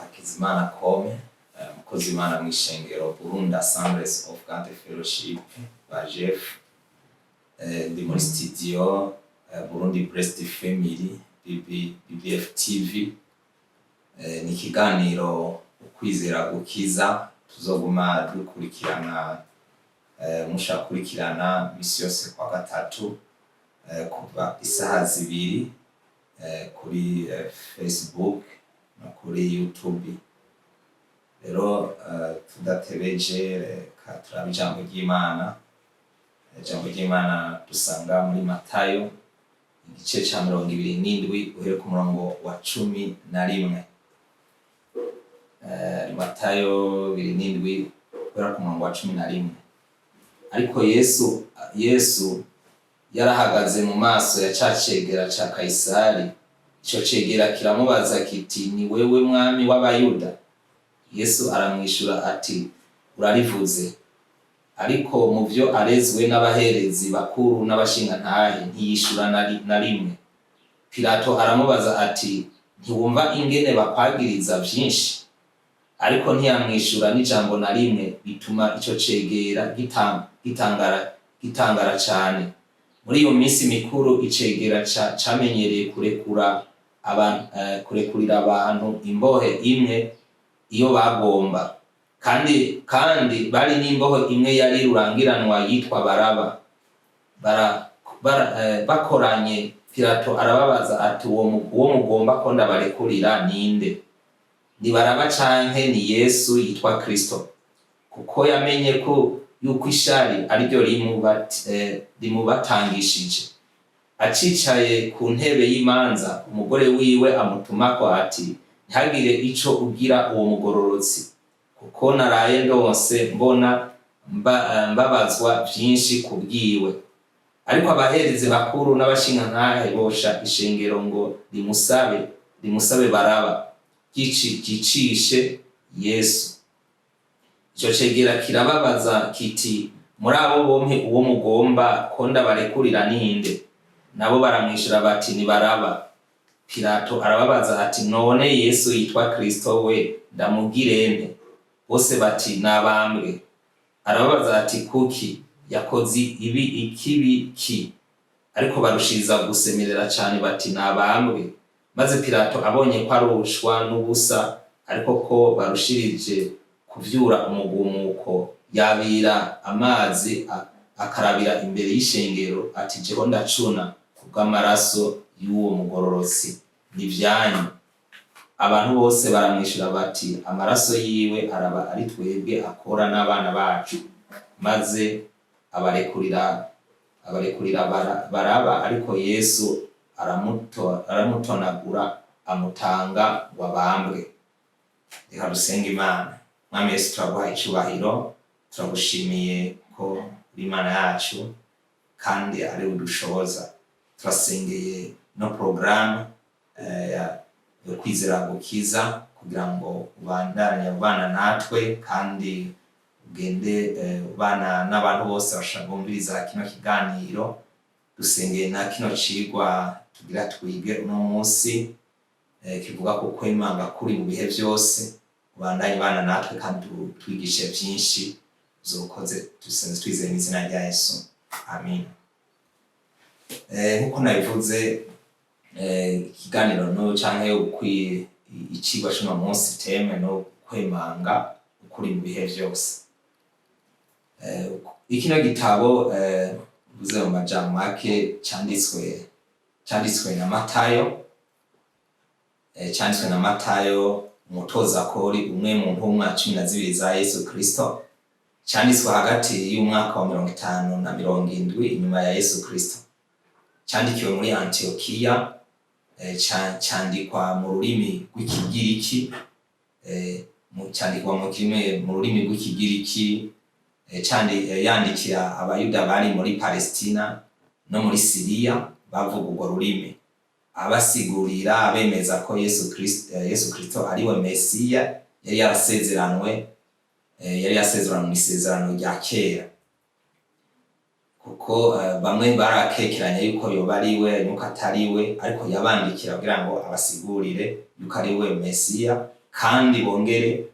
Hakizimana Kome, umukozi w'Imana mw'ishengero Burundi Assemblies of God Fellowship ba Jeff. Ndi muri studio Burundi Blessed Family BB, BBF TV. Ni ikiganiro Ukwizera Gukiza tuzoguma dukurikirana, mushobora kurikirana misi yose kwa gatatu kuva isaha 2 kuri Facebook no kuri YouTube. Rero tudatebeje, reka turabe ijambo ry'Imana. Ijambo ry'Imana dusanga muri Matayo igice ca 27 uhere ku murongo wa 11. Matayo 27 guhera ku murongo wa 11. Ariko Yesu yarahagaze mu maso ya ca cegera ca Kayisari. Ico cegera kiramubaza kiti: "Ni wewe mwami w'Abayuda?" Yesu aramwishura ati: "Urarivuze." Ariko mu vyo arezwe n'abaherezi bakuru n'abashingantahe ntiyishura na rimwe. Pilato aramubaza ati: "Ntiwumva ingene bakwagiriza vyinshi?" Ariko ntiyamwishura n'ijambo na rimwe, bituma ico cegera gitangara cane. Muri iyo minsi mikuru icegera camenyereye kurekura abantu, kurekurira abantu imbohe imwe iyo bagomba. Kandi bari n'imbohe imwe yari rurangiranwa yitwa Baraba. Bakoranye, Pilato arababaza ati: "Uwo mugomba ko ndabarekurira ninde? Ni Baraba canke ni Yesu yitwa Kristo?" Kuko yamenye ko yuko ishari ariryo rimubatangishije. Acicaye ku ntebe y'imanza, umugore wiwe amutumako ati: "Ntihagire ico ugira uwo mugororotsi, kuko naraye ndonse mbona mbabazwa vyinshi ku bwiwe." Ariko abaherezi bakuru n'abashingantahe bosha ishengero ngo rimusabe Baraba, ryicishe Yesu. Ico cegera kirababaza kiti: "Muri abo bompi uwo mugomba ko ndabarekurira ninde?" Nabo baramwishura bati: "Ni Baraba." Pilato arababaza ati: "None Yesu yitwa Kristo we ndamugire nte?" Bose bati: "Nabambwe." Arababaza ati: "Kuki? Yakoze ibi ikibi ki?" Ariko barushiriza gusemerera cane bati: "Nabambwe." Maze Pilato abonye ko arushwa n'ubusa, ariko ko barushirije kuvyura umugumuko, yabira amazi akarabira imbere y'ishengero ati: "Jeho ndacuna kubw'amaraso y'uwo mugororotsi, ni vyanyu." Abantu bose baramwishura bati: "Amaraso yiwe araba ari twebwe akora n'abana bacu." Maze abarekurira Baraba, ariko Yesu aramutonagura, amutanga ngo abambwe. Reka dusenge Imana. Mwami Yesu, turaguha icubahiro, turagushimiye ko uri Imana yacu kandi ari udushoboza. Turasengeye no porogaramu yo Kwizera Gukiza kugira ngo ubandanye ubana natwe kandi ugende ubana n'abantu bose bashaka bumviriza kino kiganiro. Dusengeye na kino cigwa tugira twige uno munsi, kivuga ku kwemanga kuri mu bihe vyose. Ubandanye ubana natwe kandi twigishe vyinshi. Uzokoze, dusenze twizeye mu izina rya Yesu, amin. Nkuko nabivuze, ikiganiro no canke icigwa c'uno munsi, thème no kwemanga ukuri mu bihe vyose. Ikino gitabo, mvuze mu majambo make, canditswe na Matayo, canditswe na Matayo umutozakori, umwe mu ntumwa 12 za Yesu Kristo. Canditswe hagati y'umwaka wa 50 na 70 inyuma ya Yesu Kristo. Candikiwe muri Antiokiya, candikwa mu rurimi rw'Ikigiriki, candikwa mu rurimi rw'Ikigiriki, yandikira Abayuda bari muri Palestina no muri Siriya bavuga urwo rurimi, abasigurira, abemeza ko Yesu Kristo ariwe Mesiya yari yarasezeranwe, yari yasezeranywe mu isezerano rya kera, kuko bamwe barakekeranya yuko yoba ari we, yuko atari we. Ariko yabandikira kugira ngo abasigurire yuko ari we Mesiya. kandi bongere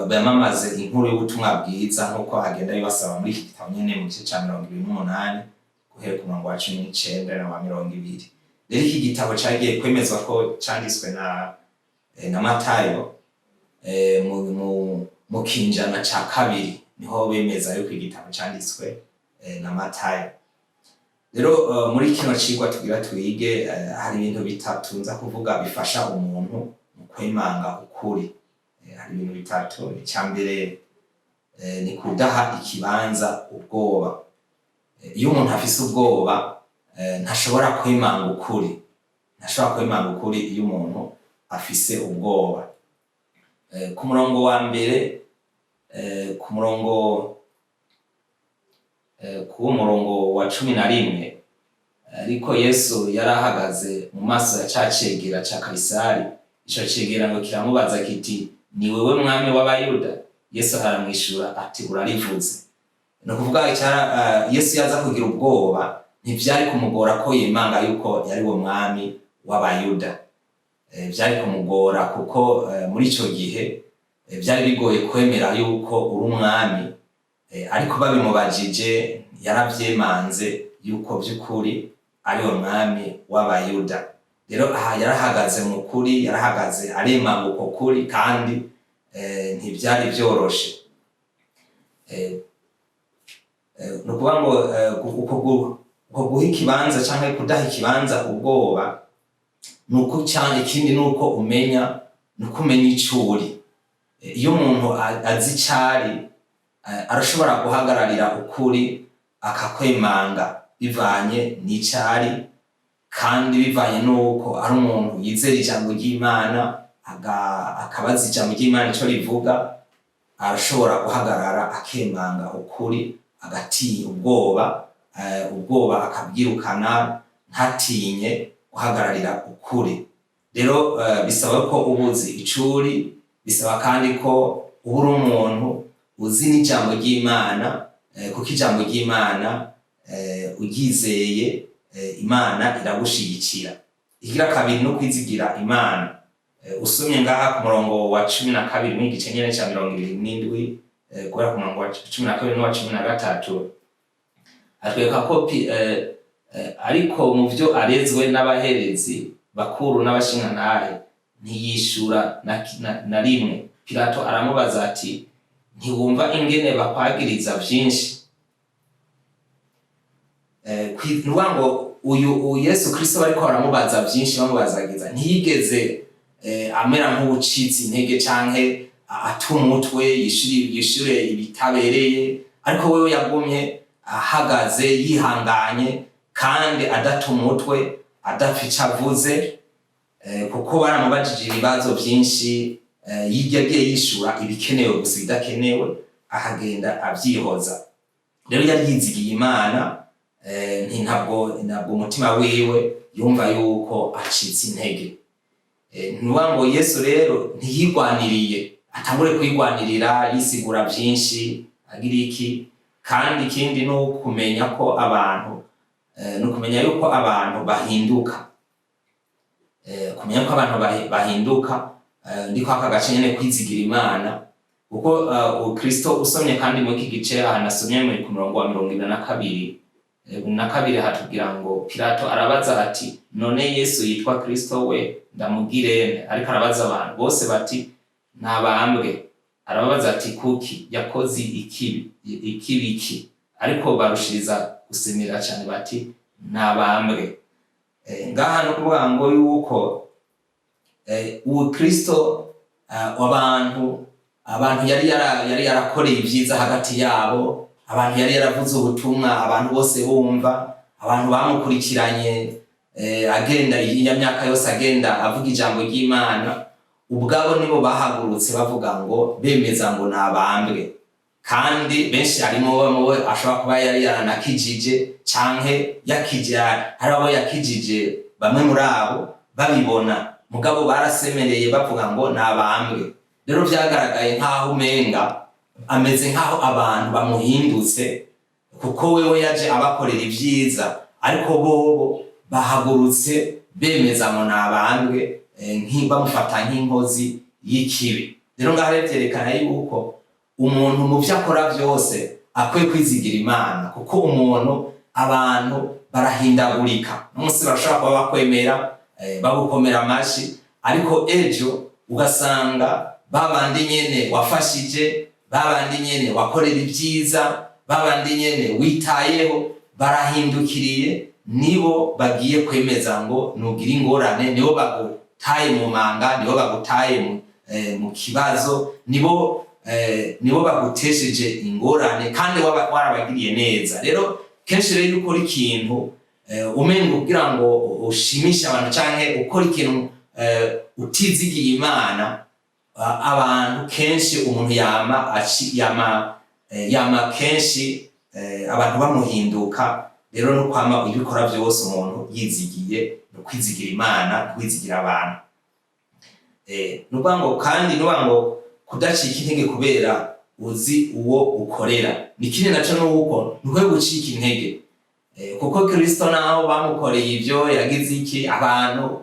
bamamaze inkuru y'ubutumwa bwiza, nk'uko agenda abibasaba muri iki gitabo nyene mu gice ca 28 guhera ku murongo wa 19 na wa 20. Rero iki gitabo cagiye kwemezwa ko canditswe na Matayo mu kinjana ca kabiri, niho bemeza yuko igitabo canditswe na Matayo. Rero muri kino cigwa tugira twige, hari ibintu bitatu nza kuvuga bifasha umuntu mu kwemanga ukuri. Hari ibintu bitatu. Icya mbere ni kudaha ikibanza ubwoba. Iyo umuntu afise ubwoba, ntashobora kwemanga ukuri, ntashobora kwemanga ukuri iyo umuntu afise ubwoba. Ku murongo wa mbere, ku murongo ku murongo wa 11, ariko Yesu yari ahagaze mu maso ya ca cegera ca Kaisari. Ico cegera ngo kiramubaza kiti: "Ni wewe mwami w'Abayuda?" Yesu aramwishura ati: "Urarivuze." Ni ukuvuga Yesu yaza kugira ubwoba, ntivyari kumugora ko yemanga yuko yari we mwami w'Abayuda. Vyari kumugora kuko muri ico gihe vyari bigoye kwemera yuko uri umwami, ariko babimubajije yaravyemanze yuko vy'ukuri ari we mwami w'Abayuda. Rero aha yarahagaze mu kuri, yarahagaze aremanga uko kuri, kandi ntivyari vyoroshe. Ni ukuvuga ngo uko guha ikibanza canke kudaha ikibanza ubwoba, nuko ikindi nuko umenya, nuko umenya ico uri. Iyo umuntu azi icari, arashobora guhagararira ukuri akakwemanga bivanye n'icari, kandi bivanye n'uko ari umuntu yizera ijambo ry'Imana, akabaza ijambo ry'Imana ico rivuga, arashobora guhagarara akemanga ukuri, agatinya ubwoba, ubwoba akabwirukana, ntatinye guhagararira ukuri. Rero bisaba ko uba uzi icuri, bisaba kandi ko uba uri umuntu uzi n'ijambo ry'Imana, kuko ijambo ry'Imana uryizeye, Imana iragushigikira. Igira kabiri no kwizigira Imana. Usomye ngaha ku murongo wa 12 muri igice nyene ca 27, guhera ku murongo wa 12 n'uwa 13, atwereka ko ariko mu vyo arezwe n'abaherezi bakuru n'abashingantahe ntiyishura na rimwe. Pilato aramubaza ati: "Ntiwumva ingene bakwagiriza vyinshi?" Nukuvuga ngo uyu Yesu Kristo bariko baramubaza vyinshi, bamubazagiza, ntiyigeze amera nk'uwucitse intege canke ata umutwe yishure ibitabereye, ariko wewe yagumye ahagaze yihanganye kandi adata umutwe, adapfa ico avuze, kuko baramubajije ibibazo vyinshi, yagiye yishura ibikenewe gusa, ibidakenewe akagenda avyihoza. Rero yari yizigiye Imana, ntabwo umutima wiwe yumva yuko acitse intege. Ntuvuga ngo Yesu rero ntiyigwaniriye, atangure kwigwanirira yisigura vyinshi agira iki. Kandi ikindi ni ukumenya ko abantu, ni ukumenya yuko abantu bahinduka, kumenya ko abantu bahinduka. Ndiko aka gace nyene kwizigira Imana, kuko Kristo usomye kandi muri iki gice aha nasomye muri ku murongo wa 22 na kabiri, hatubwira ngo Pilato arabaza ati: "None Yesu yitwa Kristo we ndamugirene?" Ariko arabaza abantu bose bati: "Nabambwe." Arababaza ati: "Kuki? Yakoze ikibi ikibiki?" Ariko barushiriza gusemera cyane bati: "Nabambwe." Ngaha no kuvuga ngo yuko uwo Kristo, abantu yari yarakoreye ibyiza hagati yabo, abantu yari yaravuze ubutumwa abantu bose bumva, abantu bamukurikiranye, agenda iya myaka yose agenda avuga ijambo ry'Imana, ubwabo nibo bahagurutse bavuga ngo bemeza ngo nabambwe. Kandi benshi harimo bo ashobora kuba yari yaranakijije canke yakije, hari abo yakijije, bamwe muri abo babibona, mugabo barasemereye bavuga ngo nabambwe. Rero vyagaragaye nk'aho umenga ameze nk'aho abantu bamuhindutse, kuko wewe yaje abakorera ivyiza, ariko bobo bahagurutse bemeza ngo nabambwe. bamufata nk'inkozi y'ikibi. Rero ngaha rero vyerekana yuko umuntu mu vyo akora vyose akwiye kwizigira Imana, kuko umuntu, abantu barahindagurika. N'umunsi barashobora kuba bakwemera, bagukomera amashi, ariko ejo ugasanga babandi nyene wafashije, babandi nyene wakorera ibyiza, babandi nyene witayeho, barahindukiriye, nibo bagiye kwemeza ngo nugira ingorane, nibo bagutaye mu manga, nibo bagutaye mu kibazo, nibo bagutesheje ingorane kandi warabagiriye neza. Rero kenshi rero iyo ukora ikintu umenga kugira ngo ushimishe abantu, canke ukora ikintu utizigiye Imana, abantu kenshi umuntu yama yama kenshi abantu bamuhinduka. Rero no kwama ibikora vyose umuntu yizigiye, no kwizigira Imana, kwizigira abantu. Nukuvuga ngo kandi nukuvuga ngo kudacika intege kubera uzi uwo ukorera. Nikindi naco nuko ntukwiye gucika intege, kuko Kristo naho bamukoreye ivyo yagize iki, abantu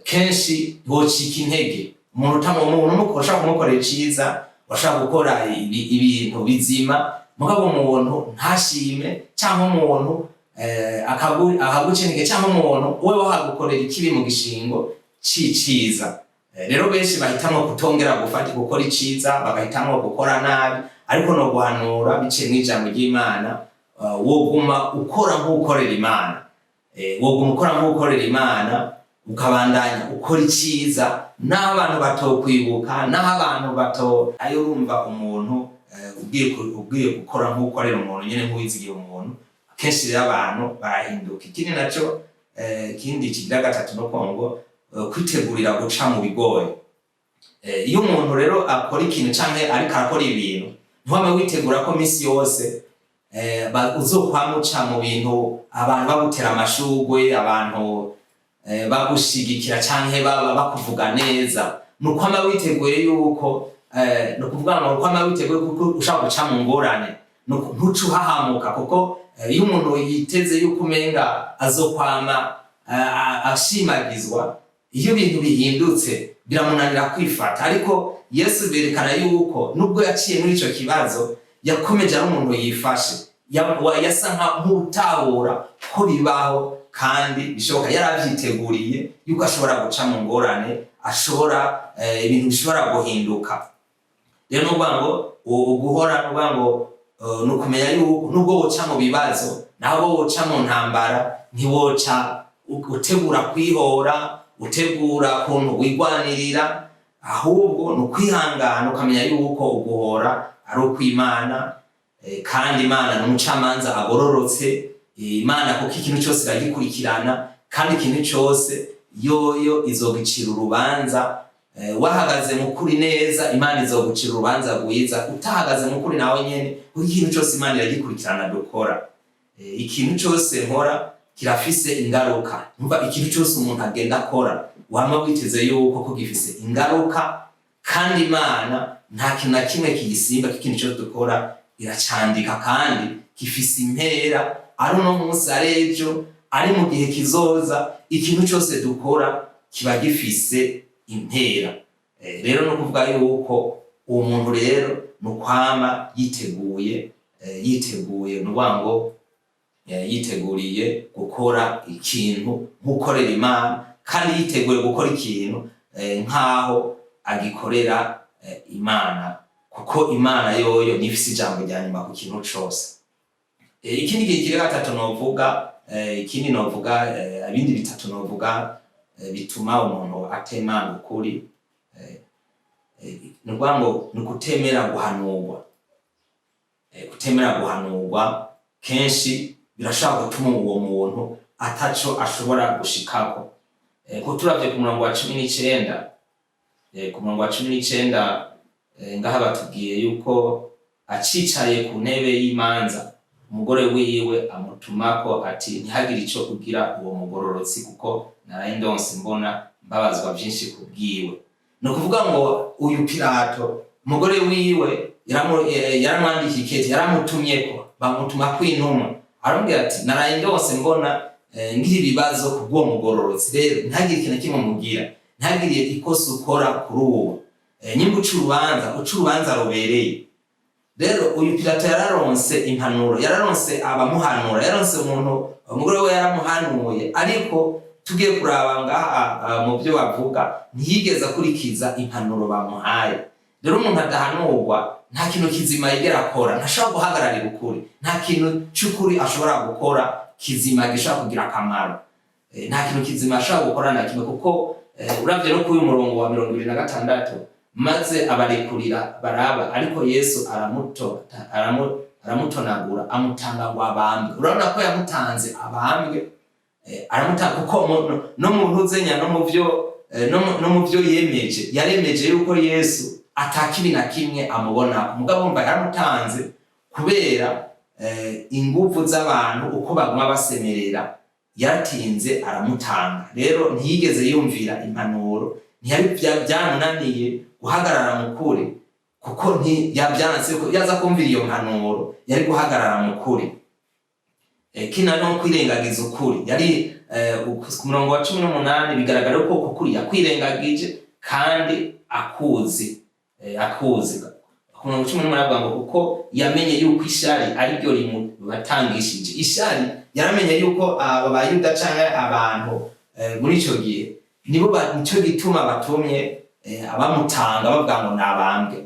kenshi ntibocika intege. Umuntu umuntu ushobora kumukorera iciza, washobora gukora ibintu bizima, mugabo umuntu ntashime, canke umuntu akaguca intege, canke umuntu wewe wahagukorera ikibi mu gishingo c'iciza. Rero benshi bahitamwo kutongera gufata gukora iciza, bagahitamwo gukora nabi. Ariko no guhanura biciye mw'ijambo ry'Imana, woguma ukora nk'ukorera Imana, woguma ukora nk'ukorera Imana, ukabandanya ukora iciza naho abantu batokwibuka, naho abantu bato ayo. Urumva umuntu ugiye gukora nk'ukorera umuntu nyene, nk'uwizigiye umuntu, kenshi rero abantu barahinduka. Ikindi naco, ikindi kigira gatatu, no ngo kwitegurira guca mu bigoye. Iyo umuntu rero akora ikintu canke ariko arakora ibintu, ntiwame witegura ko misi yose uzokwama uca mu bintu, abantu bagutera amashurwe, abantu bagushigikira canke baba bakuvuga neza. Ni ukwama witeguye yuko ni ukuvuga ngo ukwama witeguye kuko ushobora guca mu ngorane. Ntuce uhahamuka, kuko iyo umuntu yiteze yuko umenga azokwama ashimagizwa, iyo ibintu bihindutse biramunanira kwifata. Ariko Yesu berekana yuko nubwo yaciye muri ico kibazo, yakomeje ari umuntu yifashe. Yasa nk'utahura ko bibaho kandi bishoboka. Yaravyiteguriye yuko ashobora guca mu ngorane, ashobora ibintu bishobora guhinduka. Rero nukuvuga ngo uguhora, nukuvuga ngo ni ukumenya yuko nubwo woca mu bibazo, naho woca mu ntambara, ntiwoca utegura kwihora, utegura kuntu wigwanirira, ahubwo ni ukwihangana, ukamenya yuko uguhora ari ukw'Imana, kandi Imana ni umucamanza agororotse. Imana kuko ikintu cyose iragikurikirana, kandi ikintu cyose yoyo izogicira urubanza. Wahagaze mu kuri neza, Imana izogucira urubanza rwiza. Utahagaze mu kuri nawe nyene, kuko ikintu cyose Imana iragikurikirana dukora. Ikintu cyose nkora kirafise ingaruka. Numva ikintu cyose umuntu agenda akora, wama witeze yuko ko gifise ingaruka, kandi Imana nta kintu na kimwe kigisimba, ko ikintu cyose dukora iracandika kandi gifise impera, ari uno munsi, ari ejo, ari mu gihe kizoza. Ikintu cyose dukora kiba gifise impera. Rero no kuvuga yuko uwo muntu rero ni ukwama yiteguye, yiteguye, ni ukuvuga ngo yiteguriye gukora ikintu nk'ukorera Imana, kandi yiteguye gukora ikintu nk'aho agikorera Imana, kuko Imana yoyo niyo ifise ijambo rya nyuma ku kintu cose. Ikindi gihe kiri gatatu novuga, ikindi novuga, ibindi bitatu novuga bituma umuntu atemanga ukuri, ni ukuvuga ngo ni ukutemera guhanurwa. Kutemera guhanurwa kenshi birashobora gutuma uwo muntu ataco ashobora gushikako. Ko turavye ku murongo wa 19, ku murongo wa 19, ngaha batubwiye yuko acicaye ku ntebe y'imanza, umugore wiwe amutumako ati: "Ntihagire ico kugira uwo mugororotsi, kuko naraye ndonse mbona mbabazwa vyinshi kubwiwe." Ni ukuvuga ngo uyu Pilato, umugore wiwe yaramwandikiye ikete, yaramutumyeko, bamutumako intumwa, aramubwira ati: "Naraye ndose mbona ngira ibibazo kubw'uwo mugororotsi, rero ntihagire ikintu na kimwe mugira." Ntihagire ikosa ukora kuri uwo. Nyimba uca urubanza, uca urubanza rubereye. Rero uyu Pilato yararonse impanuro, yararonse abamuhanura, yararonse umuntu, umugore we yaramuhanuye, ariko tugiye kuraba ngaha mu byo bavuga, ntiyigeze akurikiza impanuro bamuhaye. Rero umuntu adahanurwa nta kintu kizima yigera akora, ntashobora guhagararira ukuri, nta kintu c'ukuri ashobora gukora kizima gishobora kugira akamaro. Nta kintu kizima ashobora gukora na kimwe, kuko uravye no kuri uyu murongo wa 26, maze abarekurira Baraba, ariko Yesu aramutonagura, amutanga ngo abambwe. Urabona ko yamutanze abambwe, aramutanga kuko no mu ntuzenya, no mu byo no mu byo yemeje, yaremeje yuko Yesu atakibi na kimwe amubona. Mugabo mba yaramutanze kubera inguvu z'abantu, uko baguma basemerera, yaratinze aramutanga. Rero ntiyigeze yumvira impanuro, ntiyari byamunaniye guhagarara mu kuri, kuko ntiyabyanse ko yaza kumvira iyo mpanuro yari guhagarara mu kuri. Kina no kwirengagiza ukuri yari ku murongo wa 18, bigaragara ko uko kuri yakwirengagije kandi akuzi. Akuzi ku murongo 18 avuga ngo kuko yamenye yuko ishari ari ryo rimubatangishije. Ishari, yaramenye yuko aba Bayuda canke abantu muri ico gihe nibo nico gituma batumye abamutanga bavuga ngo nabambwe.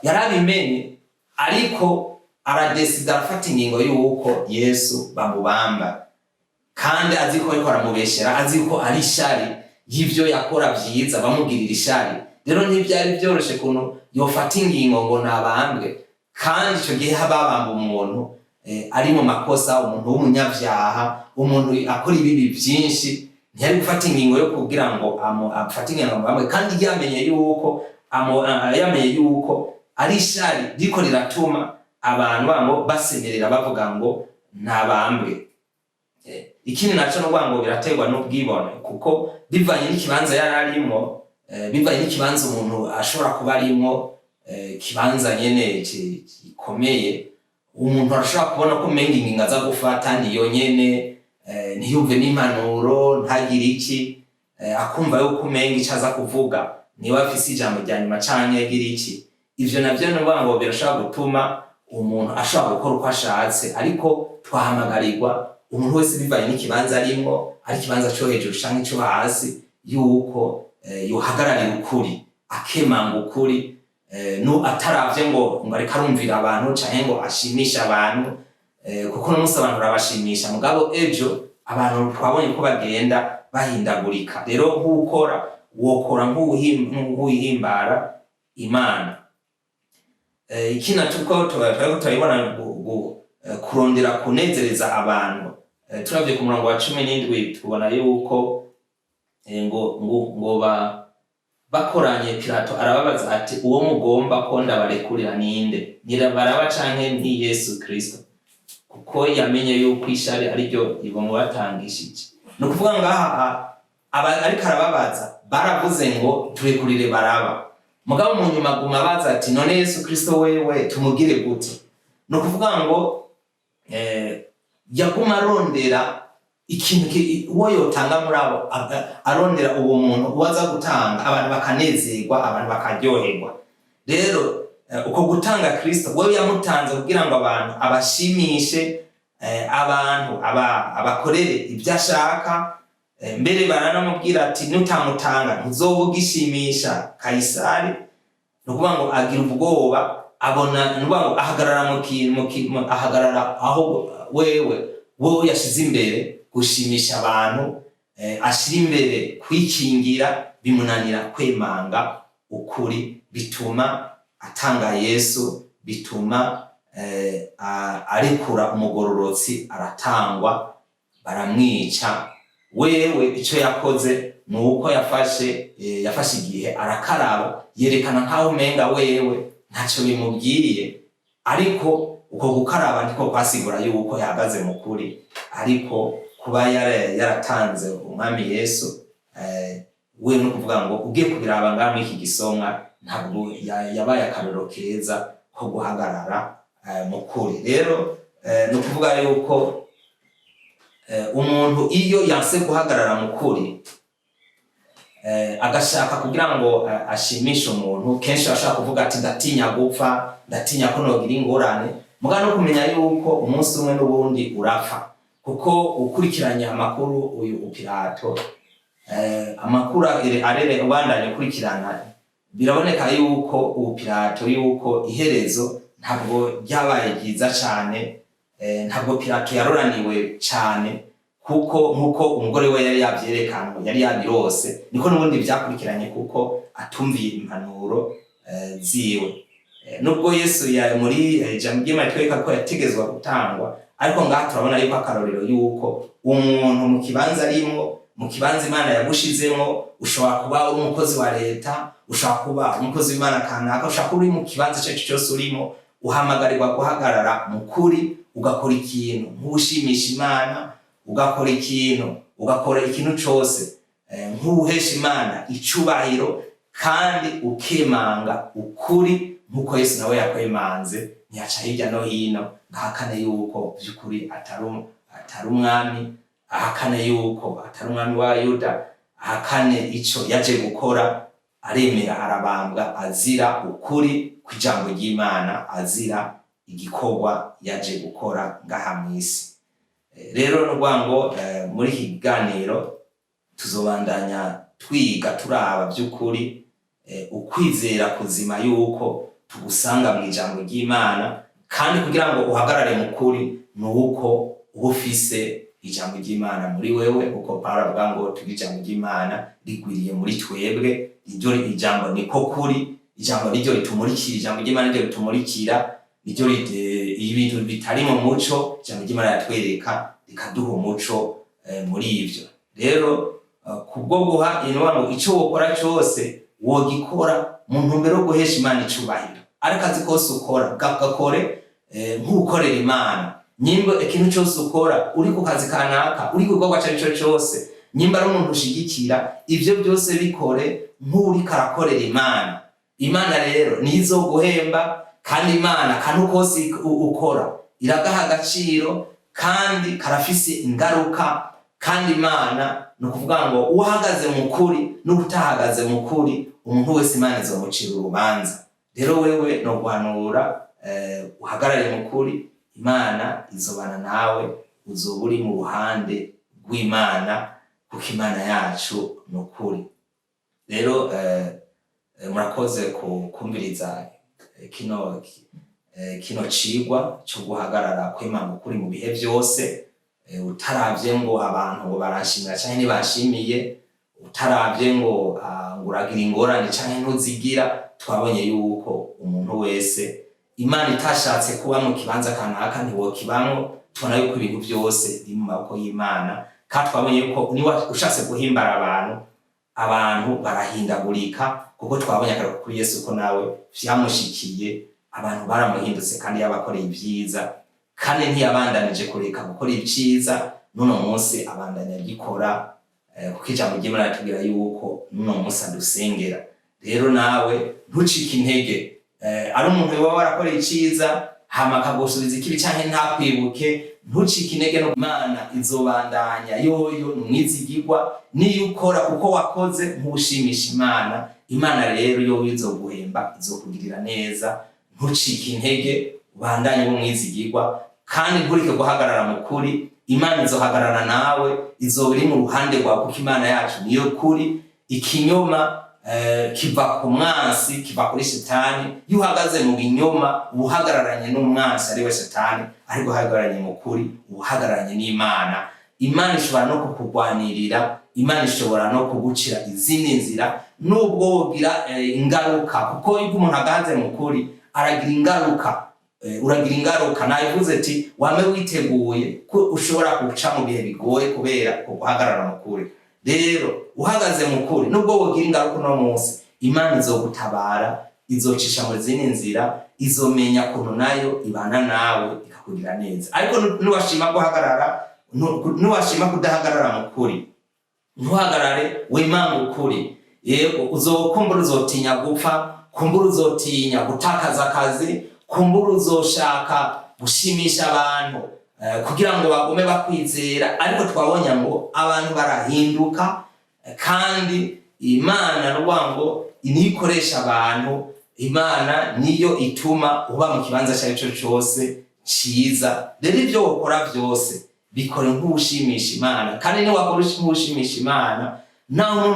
Yarabimenye, ariko aradesida, arafata ingingo yuko Yesu bamubamba, kandi azi ko ariko aramubeshera, azi ko ari ishari y'ivyo yakora vyiza, bamugirira ishari. Rero ntivyari vyoroshe kuntu yofata ingingo ngo nabambwe, kandi ico gihe babamba umuntu ari mu makosa, umuntu w'umunyavyaha, umuntu akora ibibi vyinshi. Ntiyari gufata ingingo yo kugira ngo afate ingingo amubambwe, kandi yamenye yuko ari ishari riko riratuma abantu bango basemerera bavuga ngo nabambwe. Ikindi naco nukuvuga ngo biraterwa n'ubwibone, kuko bivanye n'ikibanza yari arimwo, bivanye n'ikibanza umuntu ashobora kuba arimwo, ikibanza nyene gikomeye, umuntu arashobora kubona ko umenga ingingo aza gufata niyo nyene, ntiyumve n'impanuro, ntagire iki, akumva yuko umenga ico aza kuvuga niwe afise ijambo rya nyuma canke agira iki. Ivyo navyo ni ukuvuga ngo birashobora gutuma umuntu ashobora gukora uko ashatse. Ariko twahamagarirwa umuntu wese, bivanye n'ikibanza arimwo, ari ikibanza co hejuru canke co hasi, yuko yohagararira ukuri, akemanga ukuri, no ataravye ngo ariko arumvira abantu canke ngo ashimishe abantu, kuko uno munsi abantu urabashimisha, mugabo ejo abantu twabonye ko bagenda bahindagurika. Rero nk'ukora wokora nk'uwihimbara Imana. Iki naco ko turiko turabibona, kurondera kunezereza abantu. Turavye ku murongo wa 17, tubona yuko ngo bakoranye, Pilato arababaza ati: "Uwo mugomba ko ndabarekurira ninde? Ni Baraba canke ni Yesu Kristo?" Kuko yamenye yuko ishari ariryo rimubatangishije. Ni ukuvuga ngaha aba ariko arababaza, baravuze ngo turekurire Baraba, mugabo mu nyuma aguma abaza ati: "None Yesu Kristo wewe tumugire gute?" Ni ukuvuga ngo yaguma arondera ikintu uwo yotanga muri abo, arondera uwo muntu uwo aza gutanga, abantu bakanezerwa, abantu bakaryoherwa. Rero uko gutanga Kristo, wewe yamutanze kugira ngo abantu abashimishe, abantu abakorere ibyo ashaka. Mbere baranamubwira ati: "Nutamutanga ntuzoba ugishimisha Kayisari." Ni ukuvuga ngo agira ubwoba, abona, ni ukuvuga ngo ahagarara mu kintu ahagarara aho wewe yashize imbere gushimisha abantu, ashira imbere kwikingira, bimunanira kwemanga ukuri, bituma atanga Yesu, bituma arekura umugororotsi, aratangwa, baramwica. Wewe ico yakoze ni uko yafashe igihe arakaraba, yerekana nkaho umenga wewe ntaco bimubwiye, ariko uko gukaraba niko kwasigura yuko yahagaze mu kuri. Ariko kuba yaratanze umwami Yesu, we no kuvuga ngo ugiye kubiraba ngaha muri iki gisomwa, ntabwo yabaye akarorero keza ko guhagarara mu kuri. Rero ni ukuvuga yuko umuntu iyo yanse guhagarara mu kuri, Agashaka kugira ngo ashimishe umuntu. Kenshi bashaka kuvuga ati: "Ndatinya gupfa, ndatinya ko nogira ingorane." Muga no kumenya yuko umunsi umwe n'ubundi urapfa, kuko ukurikiranye amakuru uyu Pilato, amakuru arere ubandanye ukurikirana, biraboneka yuko ubu Pilato, yuko iherezo ntabwo ryabaye ryiza cane. Ntabwo Pilato yaroraniwe cane, kuko nkuko umugore we yari yavyerekanwe, yari yabirose, niko n'ubundi vyakurikiranye, kuko atumviye impanuro ziwe. Nubwo Yesu ya muri ijambo ry'Imana twereka ko yategezwa gutangwa, ariko ngaha turabona yuko akarorero yuko umuntu mu kibanza arimwo, mu kibanza Imana yagushizemwo, ushobora kuba uri umukozi wa leta, ushobora kuba umukozi w'Imana kanaka, ushobora kuba uri mu kibanza icyo ari cyo cyose urimo, uhamagarirwa guhagarara mu kuri, ugakora ikintu nk'ushimisha Imana, ugakora ikintu cose nk'uhesha Imana icubahiro, kandi ukemanga ukuri nk'uko Yesu nawe yakwemanze. Ntiyaca hirya no hino ngo ahakane yuko vy'ukuri atari umwami, ahakane yuko atari umwami wa Yuda, ahakane ico yaje gukora. Aremera, arabambwa, azira ukuri kw'ijambo ry'Imana, azira igikorwa yaje gukora ngaha mw'isi. Rero ni ukuvuga ngo muri iki kiganiro tuzobandanya twiga, turaba by'ukuri ukwizera kuzima yuko tugusanga mu ijambo ry'Imana. Kandi kugira ngo uhagarare mu kuri ni uko uba ufise ijambo ry'Imana muri wewe, kuko Pawulo avuga ngo tugire ijambo ry'Imana rigwiriye muri twebwe. Iryo ijambo niko kuri, ijambo niryo ritumurikira, ijambo ry'Imana niryo ritumurikira, niryo ibintu bitari mu muco ijambo ry'Imana riratwereka, rikaduha umuco muri ivyo. Rero kubwo guha inwa ngo ico wokora cose wogikora mu ntumbero yo guhesha Imana icubahiro, ariko akazi kose ukora gakore nk'ukorera Imana. Nyimba ikintu cyose ukora, uri ku kazi kanaka, uri ku gikorwa icyo ari cyo cyose, nyimba ari umuntu ushigikira, ivyo byose bikore nk'uriko arakorera Imana. Imana rero niyo izoguhemba, kandi Imana akantu kose ukora iragaha agaciro kandi karafise ingaruka. Kandi Imana, ni ukuvuga ngo uhagaze mu kuri n'utahagaze mu kuri, umuntu wese Imana izomucira urubanza. Rero wewe no guhanura, uhagarare mu kuri, Imana izobana nawe, uzoba uri mu ruhande rw'Imana, kuko Imana yacu ni ukuri. Rero murakoze kumviriza kino cigwa cyo guhagarara, kwemanga ukuri mu bihe byose, utaravye ngo abantu ngo baranshimira canke ntibashimiye, utaravye ngo ngo uragira ingorane canke ntuzigira. Twabonye yuko umuntu wese Imana itashatse kuba mu kibanza kanaka ntiwokibamwo. Tubona yuko ibintu byose biri mu maboko y'Imana, kandi twabonye yuko niba ushatse guhimbara abantu, abantu barahindagurika, kuko twabonye akarorero kuri Yesu ko nawe vyamushikiye, abantu baramuhindutse kandi yabakoreye ibyiza, kandi ntiyabandanije kureka gukora ibyiza. N'uno munsi abandanya agikora, kuko ijambo ry'Imana ritubwira yuko n'uno munsi adusengera. Rero nawe ntucike intege. Ari umuntu woba warakoreye iciza hama akagusubiza ikibi canke ntakwibuke, ntucike intege. No Imana izobandanya yoyo ni umwizigirwa. Niyo ukora kuko wakoze nk'ushimisha Imana, Imana rero yoyo izoguhemba, izokugirira neza. Ntucike intege, ubandanye w'umwizigirwa, kandi ntureke guhagarara mu kuri. Imana izohagarara nawe, izoba iri mu ruhande rwawe, kuko Imana yacu niyo kuri. Ikinyoma kiva ku mwansi, kiva kuri Shetani. Iyo uhagaze mu binyoma uba uhagararanye n'umwansi ari we Shetani, ariko uhagararanye mu kuri uba uhagararanye n'Imana. Imana ishobora no kukugwanirira, Imana ishobora no kugucira izindi nzira, nubwo wogira ingaruka, kuko iyo umuntu ahagaze mu kuri aragira ingaruka. Uragira ingaruka. Nabivuze ati wame witeguye ko ushobora guca mu bihe bigoye kubera ko guhagarara mu kuri. Rero uhagaze mu kuri, nubwo wogira ingaruka uno munsi, Imana izogutabara, izocisha mu zindi nzira, izomenya kuntu nayo ibana nawe ikakugira neza. Ariko nuwashima guhagarara, nuwashima kudahagarara mu kuri, ntuhagarare wimanga ukuri, yego uzokumbura, uzotinya gupfa, kumbura uzotinya gutakaza akazi, kumbura uzoshaka gushimisha abantu kugira ngo bagume bakwizera. Ariko twabonye ngo abantu barahinduka, kandi Imana nukuvuga ngo niyo ikoresha abantu. Imana niyo ituma uba mu kibanza icyo ari cyo cyose ciza. Rero ibyo wokora byose, bikore nk'uwushimisha Imana. Kandi niwakora nk'uwushimisha Imana, naho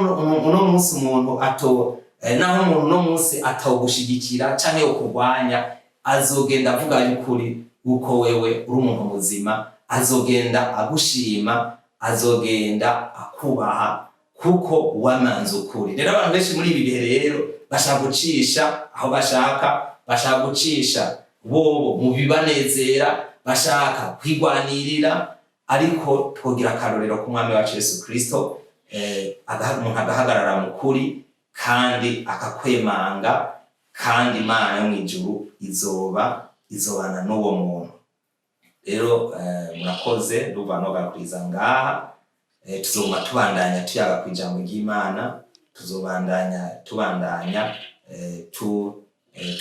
uno munsi umuntu ato naho umuntu uno munsi atawugushigikira canke yokurwanya, azogenda avuga y'ukuri uko wewe uri umuntu muzima, azogenda agushima, azogenda akubaha kuko wamanze ukuri. Rero abantu benshi muri ibi bihe rero bashaka gucisha aho bashaka, bashaka gucisha bobo mu bibanezera, bashaka kwigwanirira. Ariko twogira akarorero k'Umwami wacu Yesu Kristo. Umuntu agahagarara mu kuri kandi akakwemanga, kandi Imana yo mw'ijuru izoba izobana n'uwo muntu. Rero murakoze, ndumva nogarukiriza ngaha. Tuzoguma tubandanya tuyaga kw'ijambo ry'Imana, tuzobandanya tubandanya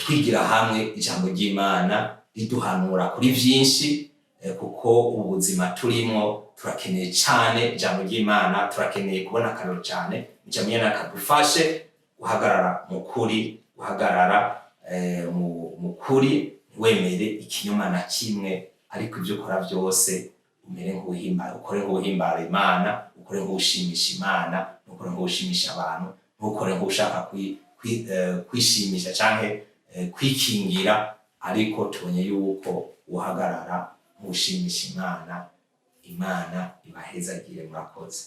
twigira hamwe ijambo ry'Imana riduhanura kuri vyinshi, kuko ubuzima turimwo turakeneye cane ijambo ry'Imana, turakeneye kubona akarorero cane. Ijambo ry'Imana kadufashe guhagarara mu kuri, guhagarara mu kuri, ntiwemere ikinyoma na kimwe, ariko ivyo ukora vyose umere nk'uwuhimbara, ukore nk'uwuhimbara Imana, ukore nk'uwushimisha Imana, ntukore nk'uwushimisha abantu, ntukore nk'ushaka kwishimisha canke kwikingira. Ariko tubonye yuko uhagarara nk'uwushimisha Imana. Imana ibahezagire, murakoze.